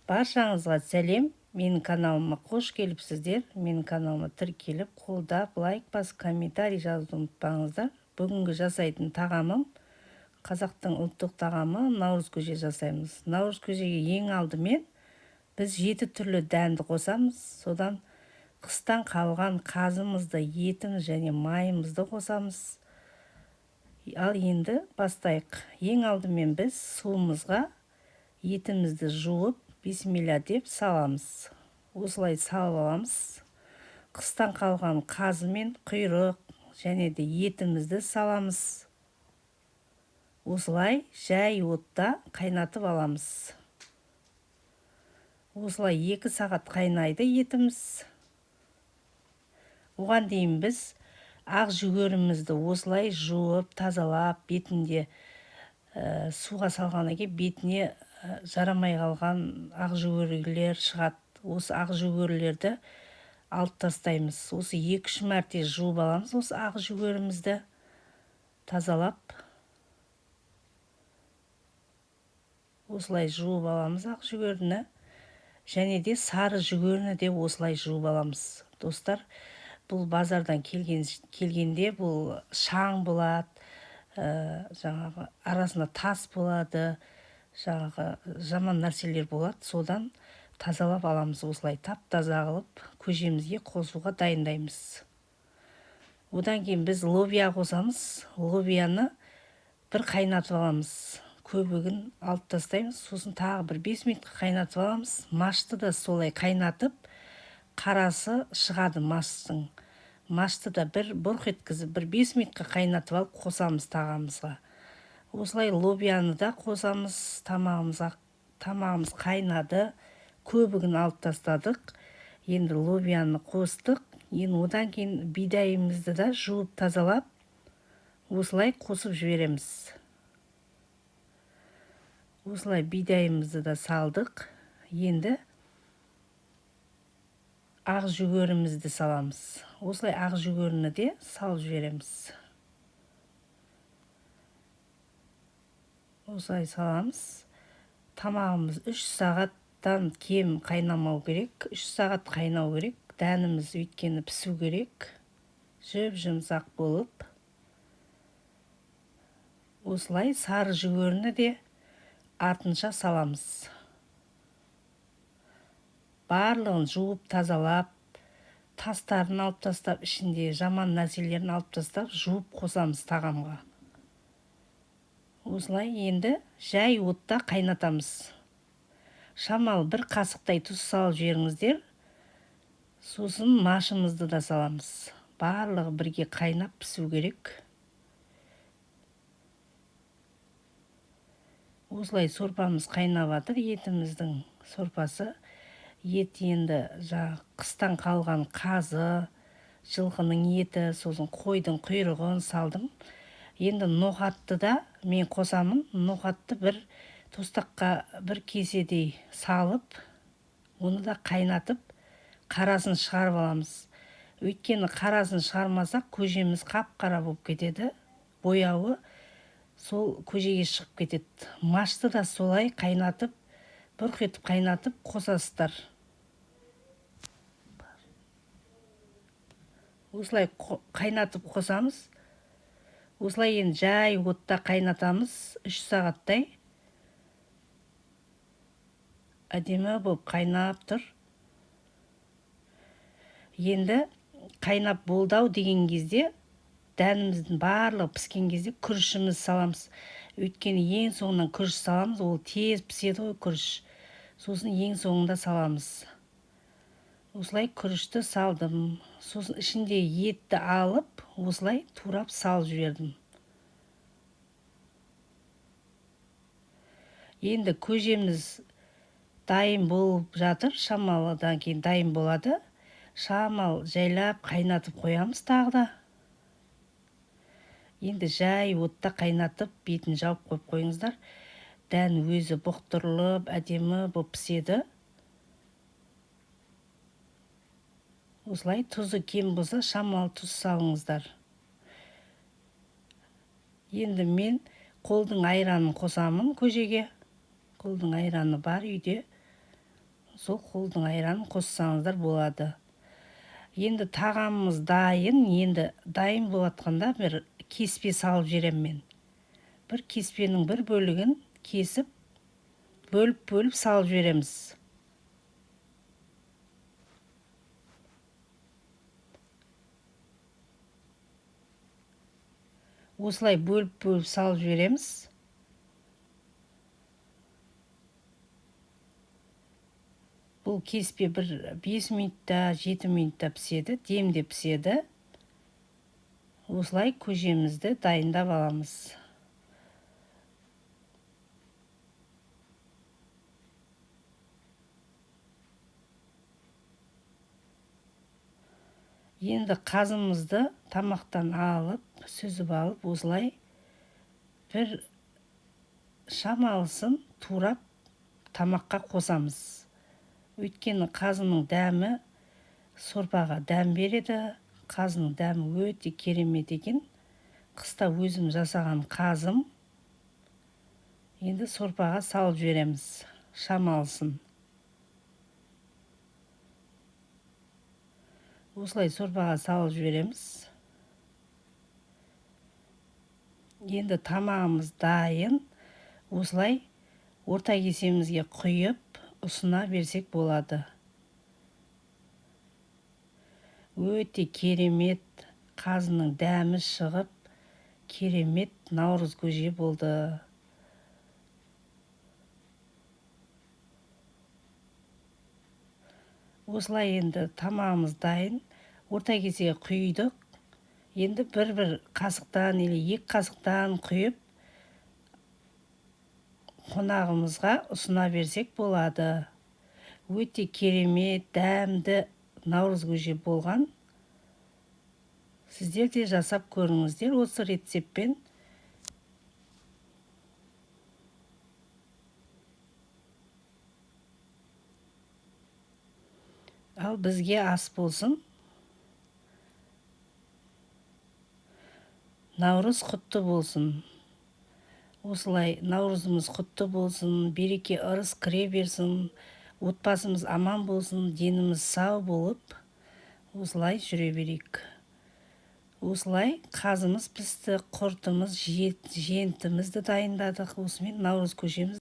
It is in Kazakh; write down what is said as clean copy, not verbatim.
Баршаңызға сәлем! Менің каналыма қош келіпсіздер. Менің каналыма тіркеліп, қолдап, лайк басып, комментарий жазуды ұмытпаңыздар. Бүгінгі жасайтын тағамым қазақтың ұлттық тағамы наурыз көже жасаймыз. Наурыз көжеге ең алдымен біз 7 түрлі дәнді қосамыз. Содан қыстан қалған қазымызды, етіміз және майымызды қосамыз. Ал енді бастайық. Ең алдымен біз суымызға етімізді жуып, бисмилля деп саламыз. Осылай салып аламыз. Қыстан қалған қазы мен құйрық және де етімізді саламыз. Осылай жай отта қайнатып аламыз. Осылай 2 сағат қайнайды етіміз. Оған дейін біз ақ жүгерімізді осылай жуып, тазалап, бетінде суға салғаннан кейін бетіне жарамай қалған ақ жүгерілер шығады. Осы ақ жүгерілерді алып тастаймыз. Осы 2-3 мәрте жуып аламыз осы ақ жүгерімізді тазалап. Осылай жуып аламыз ақ жүгеріні. Және де сары жүгеріні де осылай жуып аламыз. Достар, бұл базардан келгенде бұл шаң болады, жаңағы арасында тас болады, жаңағы жаман нәрселер болады. Содан тазалап аламыз, осылай тап-таза қылып көжемізге қосуға дайындаймыз. Одан кейін біз лобия қосамыз. Лобияны бір қайнатып аламыз. Көбігін алып тастаймыз, сосын тағы бір 5 минутқа қайнатып аламыз. Машты да солай қайнатып, қарасы шығады маштың. Машты да бір бұрқ еткізіп, бір 5 минутқа қайнатып алып қосамыз тағамызға. Осылай лобияны да қосамыз тамағымызға. Тамағымыз қайнады, көбігін алып тастадық. Енді лобияны қостық. Енді одан кейін бидайымызды да жуып тазалап, осылай қосып жібереміз. Осылай бидайымызды да салдық. Енді ақ жүгерімізді саламыз. Осылай ақ жүгеріні де салып жібереміз. Осылай саламыз. Тамағымыз 3 сағаттан кем қайнамау керек. 3 сағат қайнау керек. Дәніміз өйткені пісу керек. Жып-жұмсақ болып. Осылай сары жүгеріні де артынша саламыз. Барлығын жуып, тазалап, тастарын алып тастап, ішінде жаман нәрселерін алып тастап, жуып қосамыз тағамға. Осылай енді жай отта қайнатамыз. Шамалы бір қасықтай тұз салып жіберіңіздер. Сосын машымызды да саламыз. Барлығы бірге қайнап пісу керек. Осылай сорпамыз қайнап жатыр, етіміздің сорпасы. Ет енді жаңағы қыстан қалған қазы, жылқының еті, сосын қойдың құйрығын салдым. Енді ноқатты да мен қосамын. Ноқатты бір тостаққа бір кеседей салып, оны да қайнатып, қарасын шығарып аламыз. Өйткені қарасын шығармасақ, көжеміз қап-қара болып кетеді. Бояуы сол көжеге шығып кетеді. Машты да солай қайнатып, бұрқ етіп қайнатып қосасыздар. Осылай қайнатып қосамыз. Осылай енді жай отта қайнатамыз 3 сағаттай. Әдемі болып қайнап тұр. Енді қайнап болды ау деген кезде, дәніміздің барлығы піскен кезде күрішімізді саламыз. Өйткені ең соңынан күріш саламыз, ол тез піседі ғой күріш. Сосын ең соңында саламыз. Осылай күрішті салдым. Сосын ішінде етті алып, осылай турап салып жібердім. Енді көжеміз дайын болып жатыр, шамалыдан кейін дайын болады. Шамал жайлап қайнатып қоямыз тағы да. Енді жай отта қайнатып, бетін жауып қойып қойыңыздар. Дән өзі бұқтырылып, әдемі болып піседі. Осылай тұзы кем болса, шамалы тұз салыңыздар. Енді мен қолдың айранын қосамын көжеге. Қолдың айраны бар үйде. Сол қолдың айранын қоссаңыздар болады. Енді тағамымыз дайын. Енді дайын болатқанда бір кеспе салып жіберемін мен. Бір кеспенің бір бөлігін кесіп, бөліп-бөліп салып жібереміз. Осылай бөліп-бөліп салып жібереміз. Бұл кеспе бір 5 минутта, 7 минутта піседі, демде піседі. Осылай көжемізді дайындап аламыз. Енді қазымызды тамақтан алып, сүзіп алып, осылай бір шамалысын турап тамаққа қосамыз. Өйткені қазының дәмі сорпаға дәм береді. Қазының дәмі өте керемет екен. Қыста өзім жасаған қазым. Енді сорпаға салып жібереміз шамалысын. Осылай сорпаға салып жібереміз. Енді тамағымыз дайын. Осылай орта кесемізге құйып, ұсына берсек болады. Өте керемет қазының дәмі шығып, керемет наурыз көже болды. Осылай енді тамағымыз дайын. Орта кесеге құйдық. Енді бір-бір қасықтан или 2 қасықтан құйып, қонағымызға ұсына берсек болады. Өте керемет, дәмді наурыз көже болған. Сіздер де жасап көріңіздер осы рецептпен. Ал бізге ас болсын. Наурыз құтты болсын. Осылай наурызымыз құтты болсын, береке ырыс кіре берсін, отбасымыз аман болсын, деніміз сау болып, осылай жүре берейік. Осылай қазымыз пісті, құртымыз, жентімізді дайындадық. Осымен наурыз көжеміз